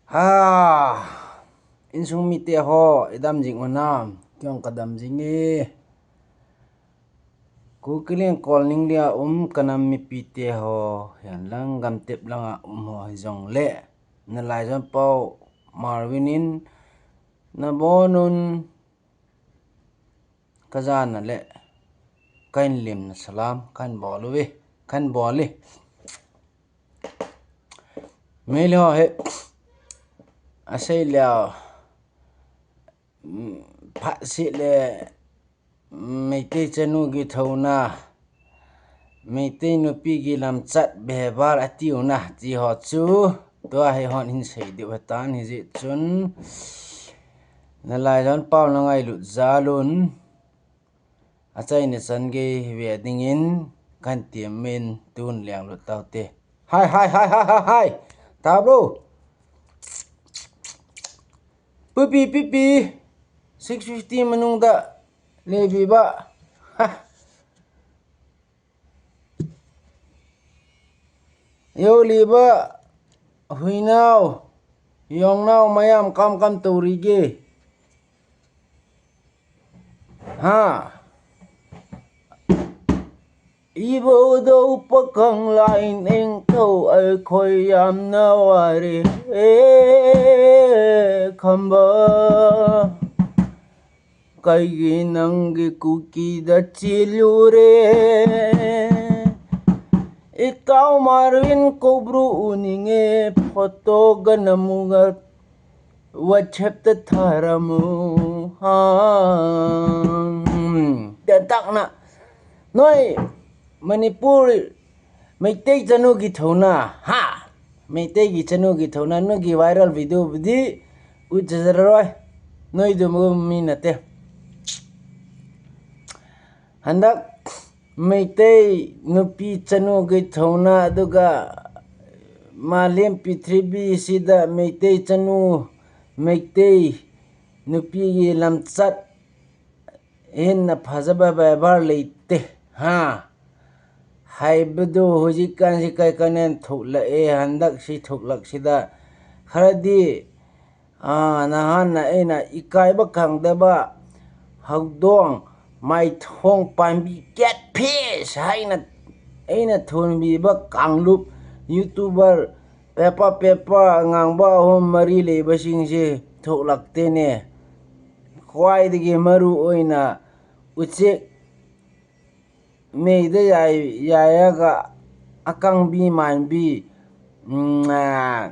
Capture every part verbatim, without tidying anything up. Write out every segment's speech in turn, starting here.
Ha, insung mite ho, idam jing unam, kyong kadam jing e. Ku kiling kol ning lia um kanam mipite ho, yan lang gamtep langa um ho hijong le. Na lai jon pau Marvin in, na bonun, kajana le, kain lim na salam, kain bolu e, kain boli. Mei le ho he, asei le, mm, phat si le, Meitei chanu gi thouna, Meitei nupi gi lamchat behavior atiuna, ti ho chu, tua he hon hin sei diu hatan hi ji chun, na lai jon pau na ngailut jalun, achai na chan ge ve dingin, kan tiam min tun liang lut tau te. Hai, hai, hai, hai, hai, hai. Tabro. Pipi, pipi. Six fifty manung da. Lebi ba. Ha. Yo liba. Huinau. Yongnau mayam kam kam tauri ge. Ha. Ibo do pakang lain eng tau ai khoi yam na wari e khamba. Kaigi nanggi kuki da chilure. Itau Marvin kubru uninge photo ganamuga WhatsApp ta tharamu ha. Dan takna. Noi Manipur Meitei chanu gi thouna ha. Meitei gi chanu gi thouna nu gi viral video budi ujajaroi. Noi du mu mi nate. Handak Meitei nupi chanu gi thouna aduga malem prithvi sida Meitei chanu, Meitei nupi gi lamchat henna phajaba behavior leite. Ha. Haibadu hujikkan si kai kanen thuklak e, handak si thuklak sida ꯈꯔꯗꯤ, ꯑꯥ, ꯅꯍꯥꯟꯅ ꯑꯩꯅ ꯏꯀꯥꯏꯕ ꯈꯪꯗꯕ ꯍꯧꯗꯣꯡ, ꯃꯥꯏꯊꯣꯡ ꯄꯥꯟꯕꯤ, ꯀꯦꯠ fees ꯍꯥꯏꯅ ꯑꯩꯅ ꯊꯣꯟꯕꯤꯕ ꯀꯥꯡꯂꯨꯞ ꯌꯨꯇꯨꯕꯔ ꯄꯦꯄꯥ ꯄꯦꯄꯥ ꯉꯥꯡꯕ ꯑꯍꯨꯝ ꯃꯔꯤ ꯂꯩꯕꯁꯤꯡꯁꯦ ꯊꯣꯛꯂꯛꯇꯦꯅꯦ꯫ ꯈ꯭ꯋꯥꯏꯗꯒꯤ ꯃꯔꯨ ꯑꯣꯏꯅ ꯎꯆꯦꯛ ꯃꯩꯗ ꯌꯥꯏ-, ꯌꯥꯏꯔꯒ ꯑꯀꯪꯕꯤ ꯃꯥꯟꯕꯤ, ꯎꯝ, ꯑꯥ,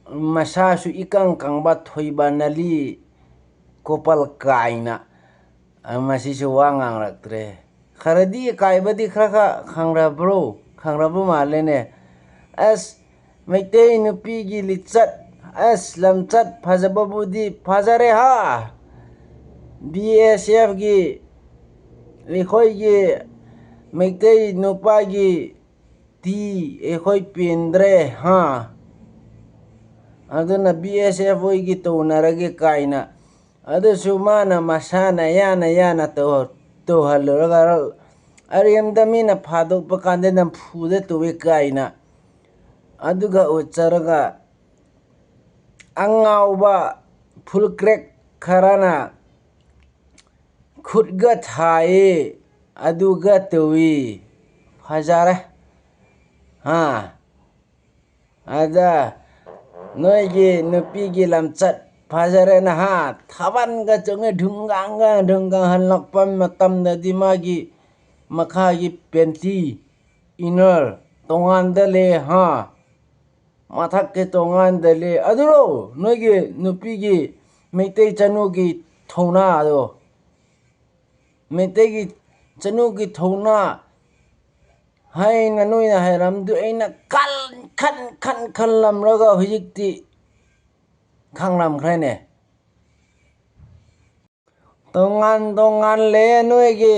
ꯃꯁꯥꯁꯨ ꯏꯀꯪ ꯀꯪꯕ ꯊꯣꯏꯕ ꯅꯂꯤ ꯀꯣꯄꯜ ꯀꯥꯏꯅ, ꯑ, ꯃꯁꯤꯁꯨ ꯋꯥ ꯉꯥꯡꯂꯛꯇ꯭ꯔꯦ꯫ ꯈꯔꯗꯤ ꯏꯀꯥꯏꯕꯗꯤ ꯈꯔ ꯈꯔ ꯈꯪꯔꯕ꯭ꯔꯣ? ꯈꯪꯔꯕ ꯃꯥꯜꯂꯦꯅꯦ꯫ ꯑꯁ, ꯃꯩꯇꯩ ꯅꯨꯄꯤꯒꯤ ꯂꯤꯆꯠ, ꯑꯁ, ꯂꯝꯆꯠ ꯐꯖꯕꯕꯨꯗꯤ ꯐꯖꯔꯦ ꯍꯥ꯫ ꯕꯤ ꯑꯦꯁ ꯑꯦꯐꯀꯤ, ꯑꯩꯈꯣꯏꯒꯤ ꯃꯩꯇꯩ ꯅꯨꯄꯥꯒꯤ ꯇꯤ ꯑꯩꯈꯣꯏ ꯄꯦꯟꯗ꯭ꯔꯦ ꯍꯥ꯫ ꯑꯗꯨꯅ ꯕꯤ ꯑꯦꯁ ꯑꯦꯐ ꯍꯣꯏꯒꯤ ꯇꯧꯅꯔꯒꯦ ꯀꯥꯏꯅ꯫ ꯑꯗꯨꯁꯨ ꯃꯥꯅ ꯃꯁꯥꯅ ꯌꯥꯅ ꯌꯥꯅ ꯇꯧ-, ꯇꯧꯍꯜꯂꯨꯔꯒ ꯑꯔꯦꯝꯗ ꯃꯤꯅ ꯐꯥꯗꯣꯛꯄ ꯀꯥꯟꯗ ꯅꯝꯐꯨꯗ ꯇꯧꯏ ꯀꯥꯏꯅ꯫ ꯑꯗꯨꯒ ꯎꯠꯆꯔꯒ ꯑꯉꯥꯎꯕ ꯐꯨꯜ ꯀ꯭ꯔꯦꯛ ꯈꯔꯅ ꯈꯨꯠꯒ ꯊꯥꯏꯌꯦ, ꯑꯗꯨꯒ ꯇꯧꯏ꯫ ꯐꯖꯔꯦ꯫ ꯍꯥ? ꯑꯗ ꯅꯣꯏꯒꯤ ꯅꯨꯄꯤꯒꯤ ꯂꯝꯆꯠ ꯐꯖꯔꯦ ꯅꯍꯥ꯫ ꯊꯥꯕꯜꯒ ꯆꯣꯡꯉꯦ, ꯙꯨꯝꯒꯥꯡꯒ ꯙꯨꯝꯒꯥꯡ ꯍꯜꯂꯛꯄ ꯃꯇꯝꯗꯗꯤ ꯃꯥꯒꯤ ꯃꯈꯥꯒꯤ ꯄꯦꯟꯇꯤ, ꯏꯅꯔ ꯇꯣꯉꯥꯟꯗ ꯂꯩ ꯍꯥ꯫ ꯃꯊꯛꯀꯤ ꯇꯣꯉꯥꯟꯗ ꯂꯩ꯫ ꯑꯗꯨꯔꯣ ꯅꯣꯏꯒꯤ ꯅꯨꯄꯤꯒꯤ ꯃꯩꯇꯩ ꯆꯅꯨꯒꯤ ꯊꯧꯅꯥꯗꯣ? ꯃꯩꯇꯩꯒꯤ ꯆꯅꯨꯒꯤ ꯊꯧꯅꯥ ꯍꯥꯏꯅ ꯅꯣꯏꯅ ꯍꯥꯏꯔꯝꯗꯨ ꯑꯩꯅ ꯈꯟ, ꯈꯟ, ꯈꯟ, ꯈꯜꯂꯝꯂꯒ ꯍꯧꯖꯤꯛꯇꯤ ꯈꯪꯂꯝꯈ꯭ꯔꯦꯅꯦ꯫ ꯇꯣꯉꯥꯟ ꯇꯣꯉꯥꯟꯂꯦ ꯅꯣꯏꯒꯤ꯫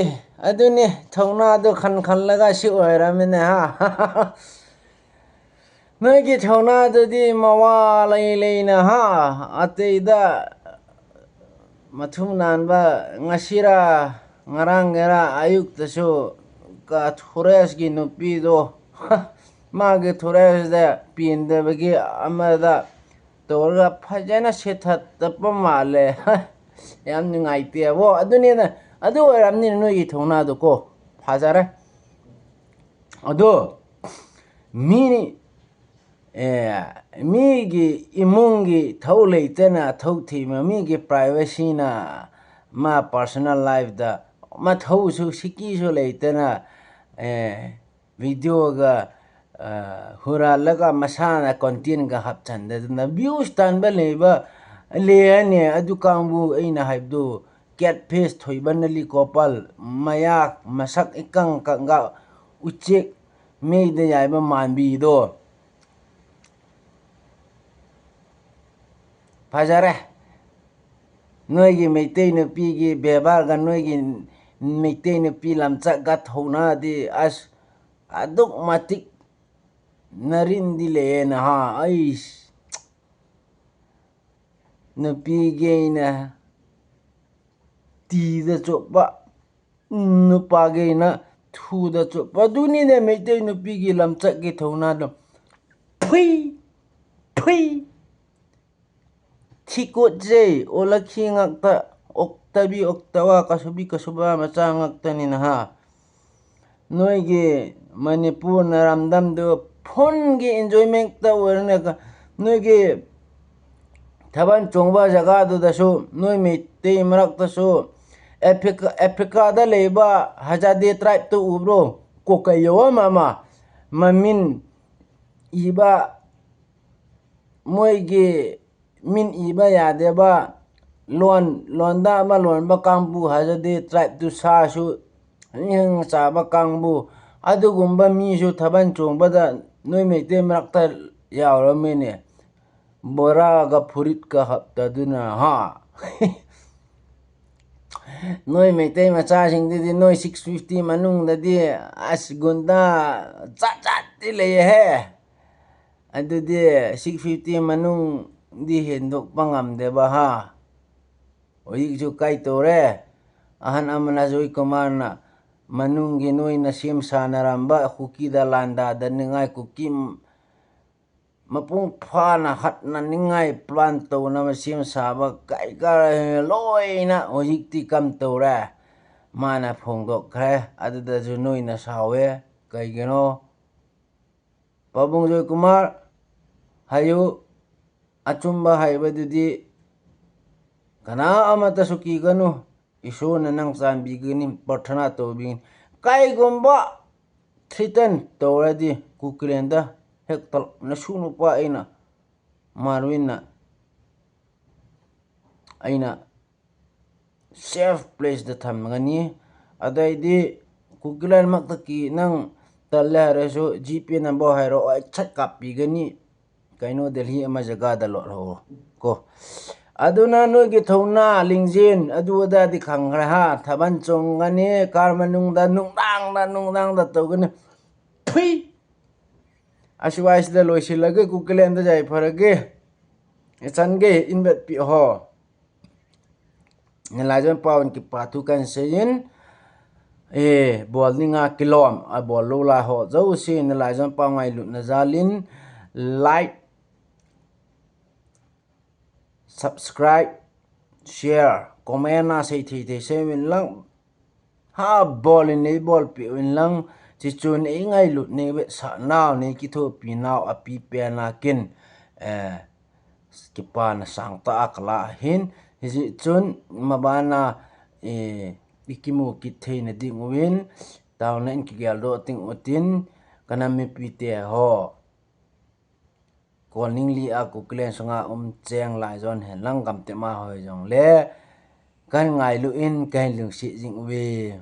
ꯑꯗꯨꯅꯤ ꯊꯧꯅꯥꯗꯨ ꯈꯟ ꯈꯜꯂꯒ ꯁꯤ ꯑꯣꯏꯔꯝꯃꯤꯅꯦ ꯍꯥ꯫ ꯅꯣꯏꯒꯤ ꯊꯧꯅꯥꯗꯨꯗꯤ ꯃꯋꯥ ꯂꯩ ꯂꯩꯅ ꯍꯥ, ꯑꯇꯩꯗ ꯃꯊꯨꯝ ꯅꯥꯟꯕ ꯉꯁꯤꯔꯥ ꯉꯔꯥꯡꯒꯦꯔꯥ ꯑꯌꯨꯛꯇꯁꯨ ꯀ-, ꯊꯣꯔꯦꯁꯀꯤ ꯅꯨꯄꯤꯗꯣ ꯃꯥꯒꯤ ꯊꯣꯔꯛꯑꯁꯤꯗ ꯄꯦꯟꯗꯕꯒꯤ ꯑꯃꯗ ꯇꯧꯔꯒ ꯐꯖꯅ ꯁꯦꯠꯊꯠꯇꯄ ꯃꯥꯜꯂꯦ꯫ ꯌꯥꯝ ꯅꯨꯡꯉꯥꯏꯇꯦꯕꯣ꯫ ꯑꯗꯨꯅꯤꯅ, ꯑꯗꯨ ꯑꯣꯏꯔꯝꯅꯤꯅ ꯅꯣꯏꯒꯤ ꯊꯧꯅꯥꯗꯣ ꯀꯣ꯫ ꯐꯖꯔꯦ꯫ ꯑꯗꯣ ꯃꯤ, ꯑꯦ, ꯃꯤꯒꯤ ꯏꯃꯨꯡꯒꯤ ꯊꯧ ꯂꯩꯇꯅ ꯊꯧ ꯊꯤꯕ, ꯃꯤꯒꯤ privacyꯅ, ꯃꯥ personal lifeꯇ ꯃꯊꯧꯁꯨ ꯁꯤꯀꯤꯁꯨ ꯂꯩꯇꯅ, ꯑꯦ, videoꯒ, ꯑ, ꯍꯨꯔꯥꯜꯂꯒ ꯃꯁꯥꯅ contentꯒ ꯍꯥꯞꯆꯟꯗꯗꯅ views ꯇꯥꯟꯕ ꯂꯩꯕ ꯂꯩꯔꯅꯤ꯫ ꯑꯗꯨ ꯀꯥꯡꯕꯨ ꯑꯩꯅ ꯍꯥꯏꯕꯗꯨ catfish, ꯊꯣꯏꯕ, ꯅꯂꯤ ꯀꯣꯄꯜ, ꯃꯌꯥ ꯃꯁꯛ ꯏꯀꯪ ꯀꯪꯒ ꯎꯆꯦꯛ ꯃꯩꯗ ꯌꯥꯏꯕ ꯃꯥꯟꯕꯤꯗꯣ꯫ ꯐꯖꯔꯦ꯫ ꯅꯣꯏꯒꯤ ꯃꯩꯇꯩ ꯅꯨꯄꯤꯒꯤ ꯕꯦꯕꯥꯔꯒ ꯅꯣꯏꯒꯤ ꯃꯩꯇꯩ ꯅꯨꯄꯤ ꯂꯝꯆꯠꯀ ꯊꯧꯅꯥꯗꯤ ꯑꯁ ꯑꯗꯨꯛ ꯃꯇꯤꯛ ꯅꯔꯤꯟꯗꯤ ꯂꯩꯌꯦ ꯅꯍꯥ꯫ ꯑꯩꯁ, ꯅꯨꯄꯤꯒꯤ ꯑꯩꯅ ꯇꯤꯗ ꯆꯣꯞꯄ, ꯅꯨꯄꯥꯒꯤ ꯑꯩꯅ ꯊꯨꯗ ꯆꯣꯞꯄ꯫ ꯑꯗꯨꯅꯤꯅꯦ ꯃꯩꯇꯩ ꯅꯨꯄꯤꯒꯤ ꯂꯝꯆꯠꯀꯤ ꯊꯧꯅꯥꯗꯣ꯫ ꯐꯨꯏ! ꯐꯨꯏ! ꯊꯤꯀꯣꯠꯆꯩ! ꯑꯣꯂꯛꯈꯤ ꯉꯥꯛꯇ, ꯑꯣꯛꯇꯕꯤ ꯑꯣꯛꯇꯕ, ꯀꯁꯨꯕꯤ ꯀꯁꯨꯕ ꯃꯆꯥ ꯉꯥꯛꯇꯅꯤꯅ ꯍꯥ꯫ ꯅꯣꯏꯒꯤ ꯃꯅꯤꯄꯨꯔ ꯅꯔꯝꯗꯝꯗꯨ phoneꯒꯤ enjoymentꯇ ꯑꯣꯏꯔꯅꯦ꯫ ꯅꯣꯏꯒꯤ ꯊꯥꯕꯜ ꯆꯣꯡꯕ ꯖꯒꯥꯗꯨꯗꯁꯨ, ꯅꯣꯏ ꯃꯩꯇꯩ ꯃꯔꯛꯇꯁꯨ, ꯑꯦꯐ꯭ꯔꯤꯀꯥ, ꯑꯦꯐ꯭ꯔꯤꯀꯥꯗ ꯂꯩꯕ ꯍꯖꯥꯗꯦ tribeꯇꯨ ꯎꯕ꯭ꯔꯣ? ꯀꯣꯀꯩꯌꯣ ꯑꯃ ꯑꯃ ꯃꯃꯤꯟ ꯏꯕ, ꯃꯣꯏꯒꯤ ꯃꯤꯟ ꯏꯕ ꯌꯥꯗꯦꯕ, ꯂꯣꯟ, ꯂꯣꯟꯗ ꯑꯃ ꯂꯣꯟꯕ ꯀꯥꯡꯕꯨ ꯍꯥꯏꯔꯗꯤ tribeꯇꯨ ꯁꯥꯁꯨ ꯍꯤꯡ ꯍꯤꯡ ꯆꯥꯕ ꯀꯥꯡꯕꯨ, ꯑꯗꯨꯒꯨꯝꯕ ꯃꯤꯁꯨ ꯊꯥꯕꯜ ꯆꯣꯡꯕꯗ ꯅꯣꯏ ꯃꯩꯇꯩ ꯃꯔꯛꯇ ꯌꯥꯎꯔꯝꯃꯤꯅꯦ꯫ ꯕꯣꯔꯥꯒ ꯐꯨꯔꯤꯠꯀ ꯍꯞꯇꯗꯨꯅ, ꯍꯥ? ꯅꯣꯏ ꯃꯩꯇꯩ ꯃꯆꯥꯁꯤꯡꯗꯨꯗꯤ ꯅꯣꯏ six fifty ꯃꯅꯨꯡꯗꯗꯤ ꯑꯁ ꯒꯨꯟꯗꯥ ꯖꯥꯠ ꯖꯥꯠꯇꯤ ꯂꯩꯌꯦꯍꯦ꯫ ꯑꯗꯨꯗꯤ six fifty ꯃꯅꯨꯡꯗꯤ ꯍꯦꯟꯗꯣꯛꯄ ꯉꯝꯗꯦꯕ ꯍꯥ꯫ ꯍꯧꯖꯤꯛꯁꯨ ꯀꯥꯏ ꯇꯧꯔꯦ? ꯑꯍꯟ ꯑꯃꯅ, ꯖꯣꯏ ꯀꯨꯃꯥꯔꯅ, ꯃꯅꯨꯡꯒꯤ ꯅꯣꯏꯅ ꯁꯦꯝ ꯁꯥꯅꯔꯝꯕ ꯀꯨꯀꯤꯗ ꯂꯥꯟꯗꯥꯗꯅꯤꯡꯉꯥꯏ, ꯀꯨꯀꯤ ꯃꯄꯨꯡ ꯐꯥꯅ ꯍꯠꯅꯅꯤꯡꯉꯥꯏ plan ꯇꯧꯅꯕ ꯁꯦꯝ ꯁꯥꯕ ꯀꯩꯀꯥ ꯂꯣꯏꯅ ꯍꯧꯖꯤꯛꯇꯤ ꯀꯝ ꯇꯧꯔꯦ, ꯃꯥꯅ ꯐꯣꯡꯗꯣꯛꯈ꯭ꯔꯦ꯫ ꯑꯗꯨꯗꯁꯨ ꯅꯣꯏꯅ ꯁꯥꯎꯋꯦ꯫ ꯀꯩꯒꯤꯅꯣ? ꯄꯥꯕꯨꯡ ꯖꯣꯏꯀꯨꯃꯥꯔ, ꯍꯥꯏꯌꯨ, ꯑꯆꯨꯝꯕ ꯍꯥꯏꯕꯗꯨꯗꯤ ꯀꯅꯥ ꯑꯃꯠꯇꯁꯨ ꯀꯤꯒꯅꯨ꯫ ꯏꯁꯣꯔꯅ ꯅꯪ ꯆꯥꯟꯕꯤꯒꯅꯤ, ꯄ꯭ꯔꯊꯅꯥ ꯇꯧꯕꯤꯒꯅꯤ꯫ ꯀꯩꯒꯨꯝꯕ threaten ꯇꯧꯔꯗꯤ ꯀꯨꯀꯤꯂꯦꯟꯗ ꯍꯦꯛꯇ ꯅꯁꯨ ꯅꯨꯄꯥ ꯑꯩꯅ ꯃꯥꯔꯨꯏꯅ ꯑꯩꯅ safe placeꯇ ꯊꯝꯒꯅꯤ꯫ ꯑꯗꯩꯗꯤ ꯀꯨꯀꯤꯂꯦꯟꯃꯛꯇꯒꯤ ꯅꯪ ꯇꯜꯂꯦ ꯍꯥꯏꯔꯁꯨ GPay number ꯍꯥꯏꯔꯛꯑꯣ, ꯑꯩ ꯁꯠ ꯀꯥꯞꯄꯤꯒꯅꯤ꯫ ꯀꯩꯅꯣ, ꯗꯦꯜꯍꯤ ꯑꯃ ꯖꯒꯥꯗ ꯂꯣꯠꯍꯧꯔꯣ ꯀꯣ꯫ ꯑꯗꯨꯅ ꯅꯣꯏꯒꯤ ꯊꯧꯅꯥ ꯂꯤꯡꯖꯦꯜ ꯑꯗꯨ ꯑꯗꯥꯗꯤ ꯈꯪꯈ꯭ꯔꯦ ꯍꯥ꯫ ꯊꯥꯕꯜ ꯆꯣꯡꯒꯅꯤ, car ꯃꯅꯨꯡꯗ ꯅꯨꯡꯗꯥꯡꯗ, ꯅꯨꯡꯗꯥꯡꯗ ꯇꯧꯒꯅꯤ꯫ ꯐꯨꯏ! ꯑꯁꯤꯋꯥꯏꯁꯤꯗ ꯂꯣꯏꯁꯤꯜꯂꯒꯦ, ꯀꯨꯀꯤꯂꯦꯟꯗ ꯌꯥꯏꯐꯔꯒꯦ꯫ ꯏꯆꯟꯒꯦ ꯏꯟꯕꯠ ꯄꯤꯍꯣ꯫ ꯅꯂꯥꯏꯖꯣꯟ ꯄꯥꯎꯟ ꯀꯤ ꯄꯥꯊꯨ ꯀꯟꯁꯦꯌꯤꯟ꯫ ꯑꯦ, ꯕꯣꯜꯅꯤ ꯉꯥ ꯀꯤꯂꯣꯝ꯫ ꯑ, ꯕꯣꯜ ꯂꯨ ꯂꯥ ꯍꯣ ꯖꯧꯁꯤ ꯅꯂꯥꯏꯖꯣꯟ ꯄꯥꯎ ꯉꯥꯏ ꯂꯨꯠꯅ ꯖꯥꯂꯤꯟ꯫ Like, subscribe, share, comment ꯅ ꯁꯩ ꯊꯤ ꯊꯤ ꯁꯦ ꯋꯤꯟ ꯂꯪ꯫ ꯍꯥ ꯕꯣꯜ ꯏꯟ ꯅꯩ ꯕꯣꯜ ꯄꯤ ꯎꯏꯟ ꯂꯪ꯫ ꯆꯤꯆꯨꯟ ꯏ ꯉꯥꯏ ꯂꯨꯠ ꯅꯩ ꯋꯦ ꯁꯥ ꯅꯥꯎ ꯅꯩ ꯀꯤꯊꯣ ꯄꯤ ꯅꯥꯎ ꯑꯄꯤ ꯄꯦ ꯅꯥ ꯀꯤꯟ꯫ ꯑꯦ, ꯀꯤꯄꯥꯅ ꯁꯥꯡ ꯇꯥ ꯀꯂꯥ ꯍꯤꯟ꯫ ꯍꯤꯖꯤ ꯆꯨꯟ ꯃꯕꯥꯅ, ꯑꯦ, ꯏꯀꯤꯃꯨ ꯀꯤꯊꯦꯅ ꯗꯤꯡ ꯎꯏꯟ꯫ ꯇꯥꯎꯅ ꯏꯟ ꯀꯤꯒꯦꯜꯗꯣ ꯇꯤꯡ ꯎꯇꯤꯟ꯫ ꯀꯅꯝ ꯃꯤ ꯄꯤ ꯇꯦ ꯍꯣ꯫ ꯀꯣꯜꯅꯤꯡꯂꯤ ꯑ ꯀꯨꯀꯤꯂꯦꯟ ꯁꯉꯥ ꯎꯝ ꯆꯦꯡ ꯂꯥꯏꯖꯣꯟ ꯍꯦꯟ ꯂꯪ ꯀꯝꯇꯦ ꯃꯥ ꯍꯣꯏ ꯖꯣꯡ ꯂꯦ꯫ ꯀꯟ ꯉꯥꯏ ꯂꯨ ꯏꯟ ꯀꯩ ꯂꯨꯡꯁꯤ ꯖꯤꯡ ꯎꯏ꯫